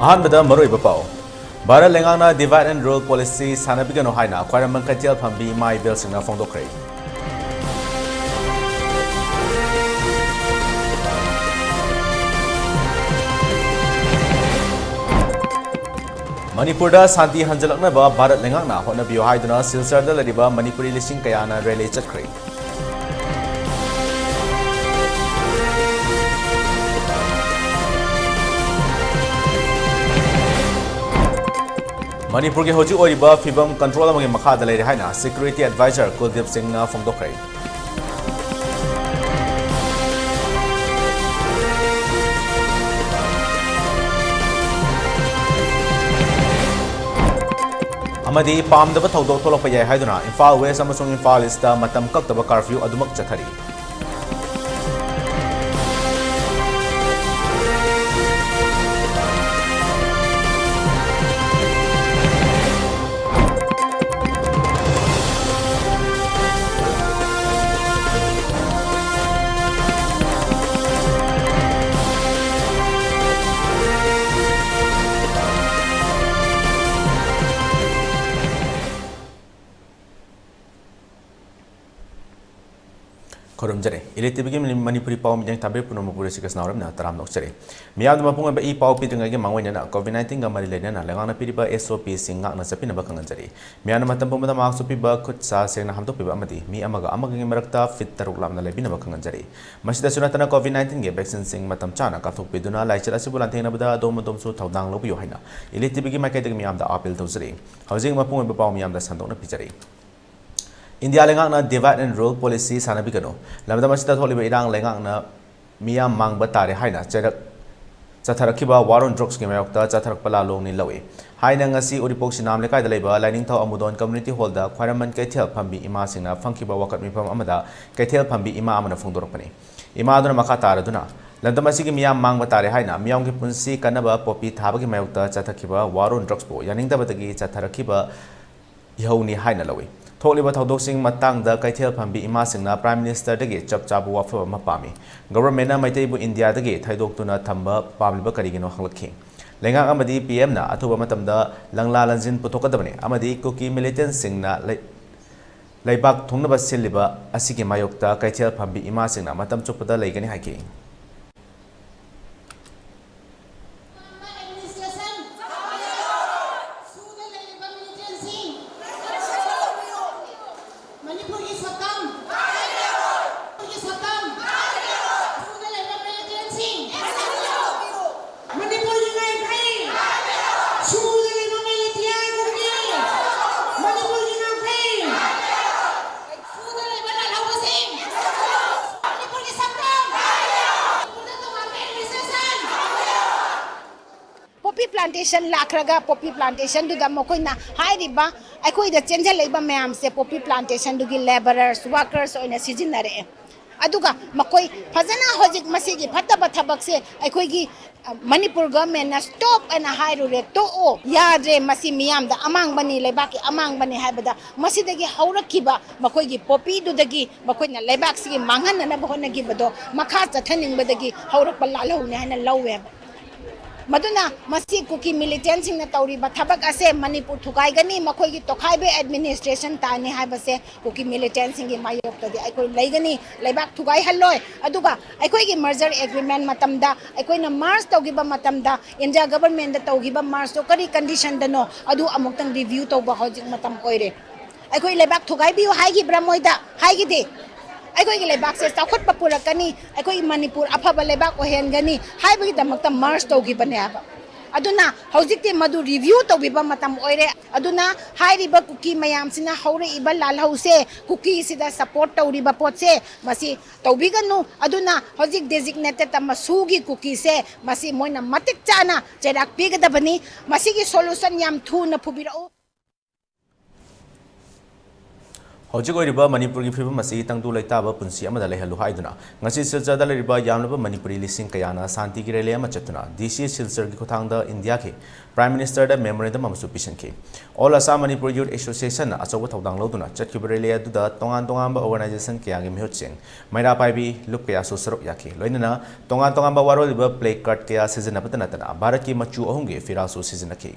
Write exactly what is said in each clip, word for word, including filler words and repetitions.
ꯑꯍꯥꯟꯕꯗ ꯃꯔꯨꯑꯣꯏꯕ ꯄꯥꯎ꯫ ꯚꯥꯔꯠ ꯂꯩꯉꯥꯛꯅ divide and rule policy ꯁꯥꯟꯅꯕꯤꯒꯅꯨ ꯍꯥꯏꯅ ꯈ꯭ꯋꯥꯏꯔꯝꯕꯟ ꯀꯩꯊꯦꯜ ꯐꯝꯕꯤ ꯏꯃꯥ ꯏꯕꯦꯜꯁꯤꯡꯅ ꯐꯣꯡꯗꯣꯛꯈ꯭ꯔꯦ꯫ ꯃꯅꯤꯄꯨꯔꯗ ꯁꯥꯟꯇꯤ ꯍꯟꯖꯤꯜꯂꯛꯅꯕ ꯚꯥꯔꯠ ꯂꯩꯉꯥꯛꯅ ꯍꯣꯠꯅꯕꯤꯌꯨ ꯍꯥꯏꯗꯨꯅ ꯁꯤꯜꯆꯔꯗ ꯂꯩꯔꯤꯕ ꯃꯅꯤꯄꯨꯔꯤ ꯂꯤꯁꯤꯡ ꯀꯌꯥꯅ rally ꯆꯠꯈ꯭ꯔꯦ꯫ ꯃꯅꯤꯄꯨꯔꯒꯤ ꯍꯧꯖꯤꯛ ꯑꯣꯏꯔꯤꯕ ꯐꯤꯕꯝ control ꯑꯃꯒꯤ ꯃꯈꯥꯗ ꯂꯩꯔꯦ ꯍꯥꯏꯅ security advisor ꯀꯨꯜꯗꯤꯞ ꯁꯤꯡꯅ ꯐꯣꯡꯗꯣꯛꯈ꯭ꯔꯦ꯫ ꯑꯃꯗꯤ ꯄꯥꯝꯗꯕ ꯊꯧꯗꯣꯛ ꯊꯣꯛꯂꯛꯄ ꯌꯥꯏ ꯍꯥꯏꯗꯨꯅ ꯏꯝꯐꯥꯜ ꯋꯦꯁ ꯑꯃꯁꯨꯡ ꯏꯝꯐꯥꯜ ꯏꯁꯇ ꯃꯇꯝ ꯀꯛꯇꯕ curfew ꯑꯗꯨꯃꯛ ꯆꯠꯊꯔꯤ꯫ ꯈꯨꯔꯨꯝꯖꯔꯤ꯫ Elite ꯇꯤꯚꯤꯒꯤ ꯃꯅꯤꯄꯨꯔꯤ ꯄꯥꯎ ꯃꯤꯠꯌꯦꯡ ꯊꯝꯕꯤꯔꯤꯕ ꯄꯨꯝꯅꯃꯛꯄꯨ ꯔꯤꯁꯤꯀꯁ ꯅꯥꯎꯔꯦꯝꯅ ꯇꯔꯥꯝꯅ ꯑꯣꯛꯆꯔꯤ꯫ ꯃꯤꯌꯥꯝꯗ ꯃꯄꯨꯡ ꯑꯣꯏꯕ ꯏ ꯄꯥꯎ ꯄꯤꯗ꯭ꯔꯤꯉꯩꯒꯤ ꯃꯥꯡꯑꯣꯏꯅꯅ COVID nineteenꯒ ꯃꯔꯤ ꯂꯩꯅꯅ ꯂꯩꯉꯥꯛꯅ ꯄꯤꯔꯤꯕ SOPꯁꯤꯡ ꯉꯥꯛꯅ ꯆꯠꯄꯤꯅꯕ ꯈꯪꯍꯟꯖꯔꯤ꯫ ꯃꯤꯌꯥꯝꯅ ꯃꯇꯝ ꯄꯨꯝꯕꯗ mask ꯎꯞꯄꯤꯕ, ꯈꯨꯠ ꯁꯥ ꯁꯦꯡꯅ ꯍꯥꯝꯗꯣꯛꯄꯤꯕ ꯑꯃꯗꯤ ꯃꯤ ꯑꯃꯒ ꯑꯃꯒꯒꯤ ꯃꯔꯛꯇ feet ꯇꯔꯨꯛ ꯂꯥꯞꯅ ꯂꯩꯕꯤꯅꯕ ꯈꯪꯍꯟꯖꯔꯤ꯫ ꯃꯁꯤꯗꯁꯨ ꯅꯠꯇꯅ COVID nineteenꯒꯤ vaccineꯁꯤꯡ ꯃꯇꯝ ꯆꯥꯅ ꯀꯥꯞꯊꯣꯛꯄꯤꯗꯨꯅ ꯂꯥꯏꯆꯠ ꯑꯁꯤꯕꯨ ꯂꯥꯟꯊꯦꯡꯅꯕꯗ ꯑꯗꯣꯝ ꯑꯗꯣꯝꯁꯨ ꯊꯧꯗꯥꯡ ꯂꯧꯕꯤꯌꯨ ꯍꯥꯏꯅ Elite ꯇꯤꯚꯤꯒꯤ ꯃꯥꯏꯀꯩꯗꯒꯤ ꯃꯤꯌꯥꯝꯗ appeal ꯇꯧꯖꯔꯤ꯫ ꯍꯧꯖꯤꯛ ꯃꯄꯨꯡ ꯑꯣꯏꯕ ꯄꯥꯎ ꯃꯤꯌꯥꯝꯗ ꯁꯟꯗꯣꯛꯅ ꯄꯤꯖꯔꯤ꯫ ꯏꯟꯗꯤꯌꯥ ꯂꯩꯉꯥꯛꯅ divide and rule policy ꯁꯥꯟꯅꯕꯤꯒꯅꯨ꯫ ꯂꯝꯗꯝ ꯑꯁꯤꯗ ꯊꯣꯛꯂꯤꯕ ꯏꯔꯥꯡ ꯂꯩꯉꯥꯛꯅ ꯃꯤꯌꯥꯝ ꯃꯥꯡꯕ ꯇꯥꯔꯦ ꯍꯥꯏꯅ ꯆꯩꯔꯛ ꯆꯠꯊꯔꯛꯈꯤꯕ war on drugsꯀꯤ ꯃꯥꯌꯣꯛꯇ ꯆꯠꯊꯔꯛꯄ ꯂꯥꯂꯣꯡꯅꯤ ꯂꯧꯏ ꯍꯥꯏꯅ ꯉꯁꯤ ꯎꯔꯤꯄꯣꯛ ꯁꯤꯅꯥꯝ ꯂꯩꯀꯥꯏꯗ ꯂꯩꯕ ꯂꯥꯏꯅꯤꯡꯊꯧ ꯑꯃꯨꯗꯣꯟ community hallꯗ ꯈ꯭ꯋꯥꯏꯔꯝꯕꯟ ꯀꯩꯊꯦꯜ ꯐꯝꯕꯤ ꯏꯃꯥꯁꯤꯡꯅ ꯐꯝꯈꯤꯕ ꯋꯥꯀꯠ ꯃꯤꯐꯝ ꯑꯃꯗ ꯀꯩꯊꯦꯜ ꯐꯝꯕꯤ ꯏꯃꯥ ꯑꯃꯅ ꯐꯣꯡꯗꯣꯔꯛꯄꯅꯤ꯫ ꯏꯃꯥꯗꯨꯅ ꯃꯈꯥ ꯇꯥꯔꯗꯨꯅ, ꯂꯝꯗꯝ ꯑꯁꯤꯒꯤ ꯃꯤꯌꯥꯝ ꯃꯥꯡꯕ ꯇꯥꯔꯦ ꯍꯥꯏꯅ ꯃꯤꯌꯥꯝꯒꯤ ꯄꯨꯟꯁꯤ ꯀꯟꯅꯕ poppy ꯊꯥꯕꯒꯤ ꯃꯥꯌꯣꯛꯇ ꯆꯠꯊꯈꯤꯕ war on drugsꯄꯨ ꯌꯥꯅꯤꯡꯗꯕꯗꯒꯤ ꯆꯠꯊꯔꯛꯈꯤꯕ ꯏꯍꯧꯅꯤ ꯍꯥꯏꯅ ꯂꯧꯏ꯫ ꯊꯣꯛꯂꯤꯕ ꯊꯧꯗꯣꯛꯁꯤꯡ ꯃꯇꯥꯡꯗ ꯀꯩꯊꯦꯜ ꯐꯝꯕꯤ ꯏꯃꯥꯁꯤꯡꯅ Prime Ministerꯗꯒꯤ ꯆꯞ ꯆꯥꯕ ꯋꯥꯐꯝ ꯑꯃ ꯄꯥꯝꯃꯤ꯫ Governmentꯅ ꯃꯩꯇꯩꯕꯨ ꯏꯟꯗꯤꯌꯥꯗꯒꯤ ꯊꯩꯗꯣꯛꯇꯨꯅ ꯊꯝꯕ ꯄꯥꯝꯂꯤꯕ ꯀꯔꯤꯒꯤꯅꯣ ꯍꯪꯂꯛꯈꯤ꯫ ꯂꯩꯉꯥꯛ ꯑꯃꯗꯤ ꯄꯤ ꯑꯦꯝꯅ ꯑꯊꯨꯕ ꯃꯇꯝꯗ ꯂꯪꯂꯥ ꯂꯪꯖꯤꯟ ꯄꯨꯊꯣꯛꯀꯗꯕꯅꯤ ꯑꯃꯗꯤ ꯀꯨꯀꯤ ꯃꯤꯂꯤꯇꯦꯟꯁꯤꯡꯅ ꯂꯩ-, ꯂꯩꯕꯥꯛ ꯊꯨꯡꯅꯕ ꯁꯤꯜꯂꯤꯕ ꯑꯁꯤꯒꯤ ꯃꯥꯌꯣꯛꯇ ꯀꯩꯊꯦꯜ ꯐꯝꯕꯤ ꯏꯃꯥꯁꯤꯡꯅ ꯃꯇꯝ ꯆꯨꯞꯄꯗ ꯂꯩꯒꯅꯤ ꯍꯥꯏꯈꯤ꯫ ꯃꯅꯤꯄꯨꯔꯒꯤ ꯁꯛꯇꯝ! ꯃꯅꯤꯄꯨꯔꯒꯤ ꯁꯛꯇꯝ! ꯁꯨꯗ ꯂꯩꯕ ꯃꯤꯂꯤꯇꯦꯟꯁꯤꯡ! ꯃꯅꯤꯄꯨꯔꯒꯤ ꯉꯥꯏꯈꯩ! ꯁꯨꯗ ꯂꯩꯕ ꯃꯤꯂꯤꯇꯤꯌꯥ ꯀꯨꯀꯤ! ꯃꯅꯤꯄꯨꯔꯒꯤ ꯉꯥꯏꯈꯩ! ꯁꯨꯗ ꯂꯩꯕ ꯂꯥꯜꯍꯧꯕꯁꯤꯡ! ꯃꯅꯤꯄꯨꯔꯒꯤ ꯁꯛꯇꯝ! ꯃꯅꯤꯄꯨꯔꯗ ꯇꯣꯉꯥꯟꯕ ꯑꯦꯗꯃꯤꯅꯤꯁꯇ꯭ꯔꯦꯁꯟ! ꯄꯣꯄꯤ ꯄ꯭ꯂꯥꯟꯇꯦꯁꯟ ꯂꯥꯛꯈ꯭ꯔꯒ ꯄꯣꯄꯤ ꯄ꯭ꯂꯥꯟꯇꯦꯁꯟꯗꯨꯗ ꯃꯈꯣꯏꯅ ꯍꯥꯏꯔꯤꯕ ꯑꯩꯈꯣꯏꯗ ꯆꯦꯟꯁꯤꯜꯂꯛꯏꯕ ꯃꯌꯥꯝꯁꯦ ꯄꯣꯄꯤ ꯄ꯭ꯂꯥꯟꯇꯦꯁꯟꯗꯨꯒꯤ ꯂꯦꯕꯔꯔꯁ, ꯋꯥꯔꯀꯔꯁ ꯑꯣꯏꯅ ꯁꯤꯖꯤꯟꯅꯔꯛꯑꯦ꯫ ꯑꯗꯨꯒ ꯃꯈꯣꯏ ꯐꯖꯅ ꯍꯧꯖꯤꯛ ꯃꯁꯤꯒꯤ ꯐꯠꯇꯕ ꯊꯕꯛꯁꯦ ꯑꯩꯈꯣꯏꯒꯤ, ꯑ, ꯃꯅꯤꯄꯨꯔ ꯒꯚꯔꯟꯃꯦꯟꯅ ꯁ꯭ꯇꯣꯞ ꯑꯅ ꯍꯥꯏꯔꯨꯔꯦ, ꯇꯣꯛꯑꯣ, ꯌꯥꯗ꯭ꯔꯦ, ꯃꯁꯤ ꯃꯤꯌꯥꯝꯗ ꯑꯃꯥꯡꯕꯅꯤ, ꯂꯩꯕꯥꯛꯀꯤ ꯑꯃꯥꯡꯕꯅꯤ ꯍꯥꯏꯕꯗ ꯃꯁꯤꯗꯒꯤ ꯍꯧꯔꯛꯈꯤꯕ ꯃꯈꯣꯏꯒꯤ ꯄꯣꯄꯤꯗꯨꯗꯒꯤ ꯃꯈꯣꯏꯅ ꯂꯩꯕꯥꯛꯁꯤꯒꯤ ꯃꯥꯡꯍꯟꯅꯅꯕ ꯍꯣꯠꯅꯈꯤꯕꯗꯣ ꯃꯈꯥ ꯆꯠꯊꯅꯤꯡꯕꯗꯒꯤ ꯍꯧꯔꯛꯄ ꯂꯥꯜꯍꯧꯅꯤ ꯍꯥꯏꯅ ꯂꯧꯋꯦꯕ꯫ ꯃꯗꯨꯅ ꯃꯁꯤ ꯀꯨꯀꯤ ꯃꯤꯂꯤꯇꯦꯟꯁꯤꯡꯅ ꯇꯧꯔꯤꯕ ꯊꯕꯛ ꯑꯁꯦ ꯃꯅꯤꯄꯨꯔ ꯊꯨꯒꯥꯏꯒꯅꯤ, ꯃꯈꯣꯏꯒꯤ ꯇꯣꯈꯥꯏꯕ ꯑꯦꯗꯃꯤꯅꯤꯁꯇ꯭ꯔꯦꯁꯟ ꯇꯥꯅꯤ ꯍꯥꯏꯕꯁꯦ ꯀꯨꯀꯤ ꯃꯤꯂꯤꯇꯦꯟꯁꯤꯡꯒꯤ ꯃꯥꯌꯣꯛꯇꯗꯤ ꯑꯩꯈꯣꯏ ꯂꯩꯒꯅꯤ, ꯂꯩꯕꯥꯛ ꯊꯨꯒꯥꯏꯍꯜꯂꯣꯏ꯫ ꯑꯗꯨꯒ ꯑꯩꯈꯣꯏꯒꯤ ꯃꯔꯖꯔ ꯑꯦꯒ꯭ꯔꯤꯃꯦꯟ ꯃꯇꯝꯗ, ꯑꯩꯈꯣꯏꯅ ꯃꯔꯖ ꯇꯧꯈꯤꯕ ꯃꯇꯝꯗ ꯏꯟꯗꯤꯌꯥ ꯒꯚꯔꯟꯃꯦꯟꯗ ꯇꯧꯈꯤꯕ ꯃꯔꯖꯇꯣ ꯀꯔꯤ ꯀꯟꯗꯤꯁꯟꯗꯅꯣ ꯑꯗꯨ ꯑꯃꯨꯛꯇꯪ ꯔꯤꯚ꯭ꯌꯨ ꯇꯧꯕ ꯍꯧꯖꯤꯛ ꯃꯇꯝ ꯑꯣꯏꯔꯦ꯫ ꯑꯩꯈꯣꯏ ꯂꯩꯕꯥꯛ ꯊꯨꯒꯥꯏꯕꯤꯌꯨ ꯍꯥꯏꯈꯤꯕ꯭ꯔꯥ ꯃꯣꯏꯗ? ꯍꯥꯏꯈꯤꯗꯦ꯫ ꯑꯩꯈꯣꯏꯒꯤ ꯂꯩꯕꯥꯛꯁꯦ ꯆꯥꯎꯈꯠꯄ ꯄꯨꯔꯛꯀꯅꯤ, ꯑꯩꯈꯣꯏꯒꯤ ꯃꯅꯤꯄꯨꯔ ꯑꯐꯕ ꯂꯩꯕꯥꯛ ꯑꯣꯏꯍꯟꯒꯅꯤ ꯍꯥꯏꯕꯒꯤꯗꯃꯛꯇ ꯃꯔꯖ ꯇꯧꯈꯤꯕꯅꯦ ꯍꯥꯏꯕ꯫ ꯑꯗꯨꯅ ꯍꯧꯖꯤꯛꯇꯤ ꯃꯗꯨ ꯔꯤꯚ꯭ꯌꯨ ꯇꯧꯕꯤꯕ ꯃꯇꯝ ꯑꯣꯏꯔꯦ꯫ ꯑꯗꯨꯅ ꯍꯥꯏꯔꯤꯕ ꯀꯨꯀꯤ ꯃꯌꯥꯝꯁꯤꯅ ꯍꯧꯔꯛꯏꯕ ꯂꯥꯜꯍꯧꯁꯦ, ꯀꯨꯀꯤꯁꯤꯗ ꯁꯄꯣꯔꯠ ꯇꯧꯔꯤꯕ ꯄꯣꯠꯁꯦ, ꯃꯁꯤ ꯇꯧꯕꯤꯒꯅꯨ꯫ ꯑꯗꯨꯅ ꯍꯧꯖꯤꯛ ꯗꯦꯖꯤꯒꯅꯦꯇꯦꯗ ꯃꯁꯨꯒꯤ ꯀꯨꯀꯤꯁꯦ, ꯃꯁꯤ ꯃꯣꯏꯅ ꯃꯇꯤꯛ ꯆꯥꯅ ꯆꯩꯔꯥꯛ ꯄꯤꯒꯗꯕꯅꯤ꯫ ꯃꯁꯤꯒꯤ ꯁꯣꯂꯨꯁꯟ ꯌꯥꯝ ꯊꯨꯅ ꯄꯨꯕꯤꯔꯛꯎ꯫ ꯍꯧꯖꯤꯛ ꯑꯣꯏꯔꯤꯕ ꯃꯅꯤꯄꯨꯔꯒꯤ ꯐꯤꯕꯝ ꯑꯁꯤ ꯇꯪꯗꯨ ꯂꯩꯇꯥꯕ ꯄꯨꯟꯁꯤ ꯑꯃꯗ ꯂꯩꯍꯜꯂꯨ ꯍꯥꯏꯗꯨꯅ ꯉꯁꯤ ꯁꯤꯜꯆꯔꯗ ꯂꯩꯔꯤꯕ ꯌꯥꯝꯂꯕ ꯃꯅꯤꯄꯨꯔꯤ ꯂꯤꯁꯤꯡ ꯀꯌꯥꯅ ꯁꯥꯟꯇꯤꯒꯤ ꯔꯦꯂꯤ ꯑꯃ ꯆꯠꯇꯨꯅ ꯗꯤ ꯁꯤ ꯁꯤꯜꯆꯔꯒꯤ ꯈꯨꯠꯊꯥꯡꯗ ꯏꯟꯗꯤꯌꯥꯒꯤ ꯄ꯭ꯔꯥꯏꯝ ꯃꯤꯅꯤꯁꯇꯔꯗ ꯃꯦꯃꯣꯔꯦꯟꯗꯝ ꯑꯃꯁꯨ ꯄꯤꯁꯤꯟꯈꯤ꯫ ꯑꯣꯜ ꯑꯁꯥꯝ ꯃꯅꯤꯄꯨꯔ ꯌꯨꯠ ꯑꯦꯁꯣꯁꯤꯌꯦꯁꯟꯅ ꯑꯆꯧꯕ ꯊꯧꯗꯥꯡ ꯂꯧꯗꯨꯅ ꯆꯠꯈꯤꯕ ꯔꯦꯂꯤ ꯑꯗꯨꯗ ꯇꯣꯉꯥꯟ ꯇꯣꯉꯥꯟꯕ ꯑꯣꯔꯒꯅꯥꯏꯖꯦꯁꯟ ꯀꯌꯥꯒꯤ ꯃꯤꯍꯨꯠꯁꯤꯡ, ꯃꯩꯔꯥ ꯄꯥꯏꯕꯤ, ꯂꯨꯞ ꯀꯌꯥꯁꯨ ꯁꯔꯨꯛ ꯌꯥꯈꯤ꯫ ꯂꯣꯏꯅꯅ ꯇꯣꯉꯥꯟ ꯇꯣꯉꯥꯟꯕ ꯋꯥꯔꯣꯜ ꯏꯕ ꯄ꯭ꯂꯦ ꯀꯥꯔꯗ ꯀꯌꯥ ꯁꯤꯖꯤꯟꯅꯕꯇ ꯅꯠꯇꯅ ꯚꯥꯔꯠꯀꯤ ꯃꯆꯨ ꯑꯍꯨꯝꯒꯤ ꯐꯤꯔꯥꯜꯁꯨ ꯁꯤꯖꯤꯟꯅꯈꯤ꯫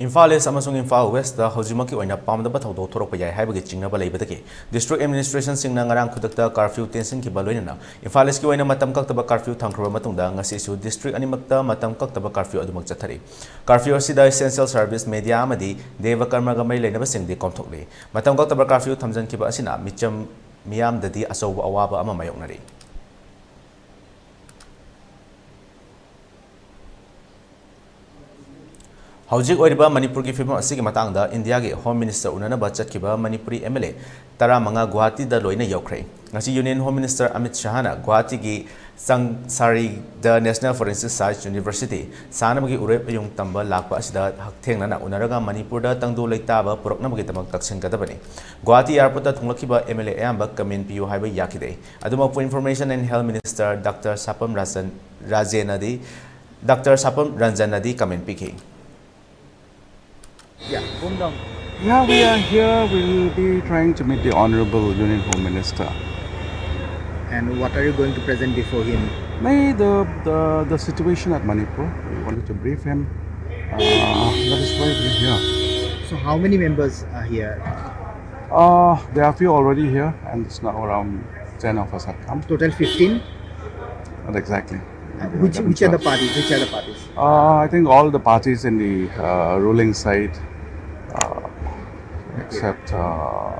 ꯏꯝꯐꯥꯜ ꯏꯁ ꯑꯃꯁꯨꯡ ꯏꯝꯐꯥꯜ ꯋꯦꯁꯇ ꯍꯧꯖꯤꯛꯃꯛꯀꯤ ꯑꯣꯏꯅ ꯄꯥꯝꯗꯕ ꯊꯧꯗꯣꯛ ꯊꯣꯔꯛꯄ ꯌꯥꯏ ꯍꯥꯏꯕꯒꯤ ꯆꯤꯡꯅꯕ ꯂꯩꯕꯗꯒꯤ ꯗꯤꯁꯇ꯭ꯔꯤꯛ ꯑꯦꯗꯃꯤꯅꯤꯁꯇ꯭ꯔꯦꯁꯟꯁꯤꯡꯅ ꯉꯔꯥꯡ ꯈꯨꯗꯛꯇ ꯀꯥꯔꯐ꯭ꯌꯨ ꯇꯦꯟꯁꯤꯟꯈꯤꯕ ꯂꯣꯏꯅꯅ ꯏꯝꯐꯥꯜ ꯏꯁꯀꯤ ꯑꯣꯏꯅ ꯃꯇꯝ ꯀꯛꯇꯕ ꯀꯥꯔꯐ꯭ꯌꯨ ꯊꯝꯈ꯭ꯔꯕ ꯃꯇꯨꯡꯗ ꯉꯁꯤꯁꯨ ꯗꯤꯁꯇ꯭ꯔꯤꯛ ꯑꯅꯤꯃꯛꯇ ꯃꯇꯝ ꯀꯛꯇꯕ ꯀꯥꯔꯐ꯭ꯌꯨ ꯑꯗꯨꯃꯛ ꯆꯠꯊꯔꯤ꯫ ꯀꯥꯔꯐ꯭ꯌꯨ ꯑꯁꯤꯗ ꯏꯁꯦꯟꯁꯤꯌꯦꯜ ꯁꯥꯔꯚꯤꯁ, ꯃꯦꯗꯤꯌꯥ ꯑꯃꯗꯤ ꯗꯦꯕ ꯀꯔꯃꯒ ꯃꯔꯤ ꯂꯩꯅꯕꯁꯤꯡꯗꯤ ꯀꯣꯝꯊꯣꯛꯂꯤ꯫ ꯃꯇꯝ ꯀꯛꯇꯕ ꯀꯥꯔꯐ꯭ꯌꯨ ꯊꯝꯖꯤꯟꯈꯤꯕ ꯑꯁꯤꯅ ꯃꯤꯆꯝ ꯃꯤꯌꯥꯝꯗꯗꯤ ꯑꯆꯧꯕ ꯑꯋꯥꯕ ꯑꯃ ꯃꯥꯌꯣꯛꯅꯔꯤ꯫ ꯍꯧꯖꯤꯛ ꯑꯣꯏꯔꯤꯕ ꯃꯅꯤꯄꯨꯔꯒꯤ ꯐꯤꯕꯝ ꯑꯁꯤꯒꯤ ꯃꯇꯥꯡꯗ ꯏꯟꯗꯤꯌꯥꯒꯤ ꯍꯣꯝ ꯃꯤꯅꯤꯁꯇꯔ ꯎꯅꯅꯕ ꯆꯠꯈꯤꯕ ꯃꯅꯤꯄꯨꯔꯤ ꯑꯦꯝ ꯑꯦꯜ ꯑꯦ ꯇꯔꯥꯃꯉꯥ ꯒꯨꯋꯥꯍꯥꯇꯤꯗ ꯂꯣꯏꯅ ꯌꯧꯈ꯭ꯔꯦ꯫ ꯉꯁꯤ ꯌꯨꯅꯤꯌꯟ ꯍꯣꯝ ꯃꯤꯅꯤꯁꯇꯔ ꯑꯃꯤꯠ ꯁꯍꯥꯅ ꯒꯨꯋꯥꯍꯥꯇꯤꯒꯤ ꯆꯪꯁꯥꯔꯤꯗ ꯅꯦꯁꯅꯦꯜ ꯐꯣꯔꯦꯟꯁꯤꯛ ꯁꯥꯏꯟꯁ ꯌꯨꯅꯤꯚꯔꯁꯤꯇꯤ ꯁꯥꯅꯕꯒꯤ ꯎꯔꯦꯞ ꯑꯌꯨꯡ ꯇꯝꯕ ꯂꯥꯛꯄ ꯑꯁꯤꯗ ꯍꯛꯊꯦꯡꯅꯅ ꯎꯅꯔꯒ ꯃꯅꯤꯄꯨꯔꯗ ꯇꯪꯗꯨ ꯂꯩꯇꯥꯕ ꯄꯨꯔꯛꯅꯕꯒꯤꯗꯃꯛ ꯇꯛꯁꯤꯟꯒꯗꯕꯅꯤ꯫ ꯒꯨꯋꯥꯍꯥꯇꯤ ꯑꯦꯌꯥꯔꯄꯣꯔꯠꯇ ꯊꯨꯡꯂꯛꯈꯤꯕ ꯑꯦꯝ ꯑꯦꯜ ꯑꯦ ꯑꯌꯥꯝꯕ ꯀꯃꯦꯟ ꯄꯤꯌꯨ ꯍꯥꯏꯕ ꯌꯥꯈꯤꯗꯦ꯫ ꯑꯗꯨꯃꯛꯄꯨ information and health minister doctor Sapam Ranjan, ꯔꯥꯖꯦꯅꯗꯤ, ꯗꯥꯛꯇꯔ ꯁꯥꯄꯝ ꯔꯟꯖꯟꯅꯗꯤ ꯀꯃꯦꯟ ꯄꯤꯈꯤ꯫ Yeah, boom down. Now we are here, we'll be trying to meet the Honorable Union Home Minister. And what are you going to present before him? नहीं, the, the, the situation at Manipur, we wanted to brief him. Uh, that is why we're here. So how many members are here? Uh, there are a few already here, and it's now around ten of us have come. Total fifteen? Not exactly. Uh, which, which are the parties? Which are the parties? Uh, I think all the parties in the uh, ruling side, uh, except uh,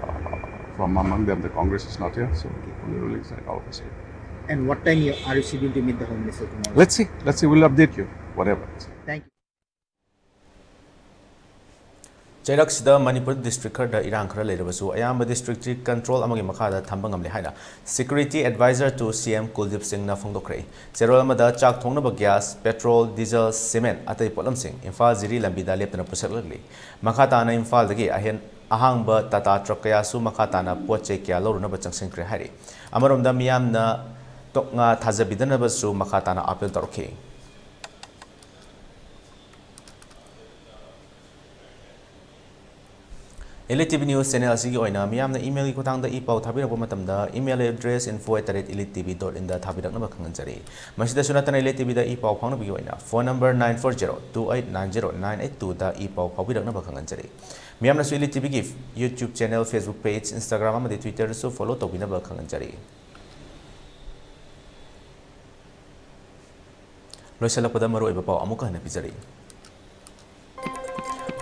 from among them, the Congress is not here, so on the ruling side, all of us here. And what time you, are you scheduled to meet the Home Minister tomorrow? Let's see. Let's see. We'll update you, whatever. Thank you. ꯆꯩꯔꯛꯁꯤꯗ Manipur district ꯈꯔꯗ ꯏꯔꯥꯡ ꯈꯔ ꯂꯩꯔꯕꯁꯨ, ꯑꯌꯥꯝꯕ ꯗꯤꯁꯇ꯭ꯔꯤꯛꯁꯤ control ꯑꯃꯒꯤ ꯃꯈꯥꯗ ꯊꯝꯕ ꯉꯝꯂꯦ ꯍꯥꯏꯅ Security Advisor to C M ꯀꯨꯜꯗꯤꯞ ꯁꯤꯡꯅ ꯐꯣꯡꯗꯣꯛꯈ꯭ꯔꯦ꯫ ꯆꯦꯔꯣꯜ ꯑꯃꯗ ꯆꯥꯛ ꯊꯣꯡꯅꯕ ꯒ꯭ꯌꯥꯁ, ꯄꯦꯇ꯭ꯔꯣꯜ, ꯗꯤꯖꯜ, ꯁꯤꯃꯦꯟ, ꯑꯇꯩ ꯄꯣꯠꯂꯝꯁꯤꯡ ꯏꯝꯐꯥꯜ ꯖꯤꯔꯤ ꯂꯝꯕꯤꯗ ꯂꯦꯞꯇꯅ ꯄꯨꯁꯛꯂꯛꯂꯤ꯫ ꯃꯈꯥ ꯇꯥꯅ ꯏꯝꯐꯥꯜꯗꯒꯤ ꯑꯍꯦꯟ ꯑꯍꯥꯡꯕ ꯇꯥꯇꯥ ꯇ꯭ꯔꯛ ꯀꯌꯥꯁꯨ ꯃꯈꯥ ꯇꯥꯅ ꯄꯣꯠ ꯆꯩ ꯀꯌꯥ ꯂꯧꯔꯨꯅꯕ ꯆꯪꯁꯤꯟꯈ꯭ꯔꯦ ꯍꯥꯏꯔꯤ꯫ ꯑꯃꯔꯣꯝꯗ ꯃꯤꯌꯥꯝꯅ ꯇꯣꯛꯉꯥ ꯊꯥꯖꯕꯤꯗꯅꯕꯁꯨ ꯃꯈꯥ ꯇꯥꯅ ꯑꯥꯄꯤꯜ ꯇꯧꯔꯛꯈꯤ꯫ Elite T V News channel ꯑꯁꯤꯒꯤ ꯑꯣꯏꯅ ꯃꯤꯌꯥꯝꯅ email ꯒꯤ ꯈꯨꯠꯊꯥꯡꯗ ꯏ ꯄꯥꯎ ꯊꯥꯕꯤꯔꯛꯄ ꯃꯇꯝꯗ email address info at elite T V dot in ꯗ ꯊꯥꯕꯤꯔꯛꯅꯕ ꯈꯪꯍꯟꯖꯔꯤ꯫ ꯃꯁꯤꯗꯁꯨ ꯅꯠꯇꯅ Elite T V ꯗ ꯏ ꯄꯥꯎ ꯐꯥꯎꯅꯕꯒꯤ ꯑꯣꯏꯅ phone number nine four zero two eight nine zero nine eight two ꯗ ꯏ ꯄꯥꯎ ꯐꯥꯎꯕꯤꯔꯛꯅꯕ ꯈꯪꯍꯟꯖꯔꯤ꯫ ꯃꯤꯌꯥꯝꯅꯁꯨ Elite T V ꯒꯤ YouTube channel, Facebook page, Instagram ꯑꯃꯗꯤ Twitter ꯗꯁꯨ follow ꯇꯧꯕꯤꯅꯕ ꯈꯪꯍꯟꯖꯔꯤ꯫ ꯂꯣꯏꯁꯤꯜꯂꯛꯄꯗ ꯃꯔꯨꯑꯣꯏꯕ ꯄꯥꯎ ꯑꯃꯨꯛꯀ ꯍꯟꯅ ꯄꯤꯖꯔꯤ꯫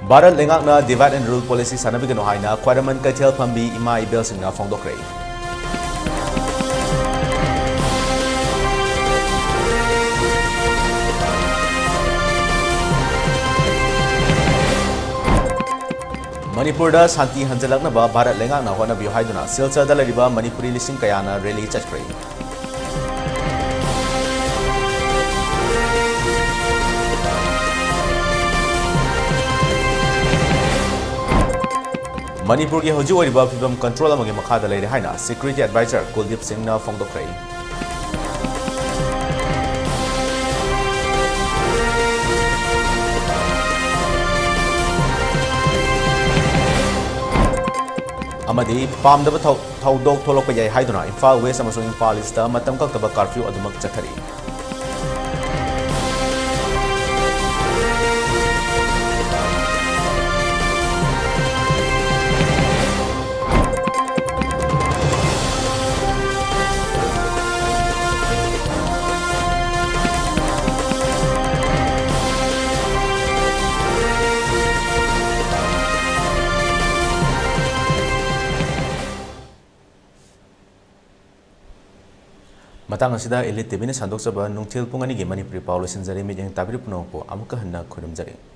ꯚꯥꯔꯠ ꯂꯩꯉꯥꯛꯅ divide and rule policy ꯁꯥꯟꯅꯕꯤꯒꯅꯨ ꯍꯥꯏꯅ ꯈ꯭ꯋꯥꯏꯔꯝꯕꯟ ꯀꯩꯊꯦꯜ ꯐꯝꯕꯤ ꯏꯃꯥ ꯏꯕꯦꯜꯁꯤꯡꯅ ꯐꯣꯡꯗꯣꯛꯈ꯭ꯔꯦ꯫ ꯃꯅꯤꯄꯨꯔꯗ ꯁꯥꯟꯇꯤ ꯍꯟꯖꯤꯜꯂꯛꯅꯕ ꯚꯥꯔꯠ ꯂꯩꯉꯥꯛꯅ ꯍꯣꯠꯅꯕꯤꯌꯨ ꯍꯥꯏꯗꯨꯅ ꯁꯤꯜꯆꯔꯗ ꯂꯩꯔꯤꯕ ꯃꯅꯤꯄꯨꯔꯤ ꯂꯤꯁꯤꯡ ꯀꯌꯥꯅ rally ꯆꯠꯈ꯭ꯔꯦ꯫ ꯃꯅꯤꯄꯨꯔꯒꯤ ꯍꯧꯖꯤꯛ ꯑꯣꯏꯔꯤꯕ ꯐꯤꯕꯝ control ꯑꯃꯒꯤ ꯃꯈꯥꯗ ꯂꯩꯔꯦ ꯍꯥꯏꯅ Security Advisor ꯀꯨꯜꯗꯤꯞ ꯁꯤꯡꯅ ꯐꯣꯡꯗꯣꯛꯈ꯭ꯔꯦ꯫ ꯑꯃꯗꯤ ꯄꯥꯝꯗꯕ ꯊꯧ-, ꯊꯧꯗꯣꯛ ꯊꯣꯛꯂꯛꯄ ꯌꯥꯏ ꯍꯥꯏꯗꯨꯅ ꯏꯝꯐꯥꯜ ꯋꯦꯁ ꯑꯃꯁꯨꯡ ꯏꯝꯐꯥꯜ ꯏꯁꯇ ꯃꯇꯝ ꯀꯛꯇꯕ ꯀꯥꯔꯐ꯭ꯌꯨ ꯑꯗꯨꯃꯛ ꯆꯠꯊꯔꯤ꯫ ꯃꯇꯥꯡ ꯑꯁꯤꯗ ꯏꯂꯤꯠ ꯇꯤꯚꯤꯅ ꯁꯟꯗꯣꯛꯆꯕ ꯅꯨꯡꯊꯤꯜ ꯄꯨꯡ ꯑꯅꯤꯒꯤ ꯃꯅꯤꯄꯨꯔꯤ ꯄꯥꯎ ꯂꯣꯏꯁꯤꯟꯖꯔꯦ꯫ ꯃꯤꯠꯌꯦꯡ ꯇꯥꯕꯤꯔꯤꯕ ꯄꯨꯝꯅꯃꯛꯄꯨ ꯑꯃꯨꯛꯀ ꯍꯟꯅ ꯈꯨꯔꯨꯝꯖꯔꯤ꯫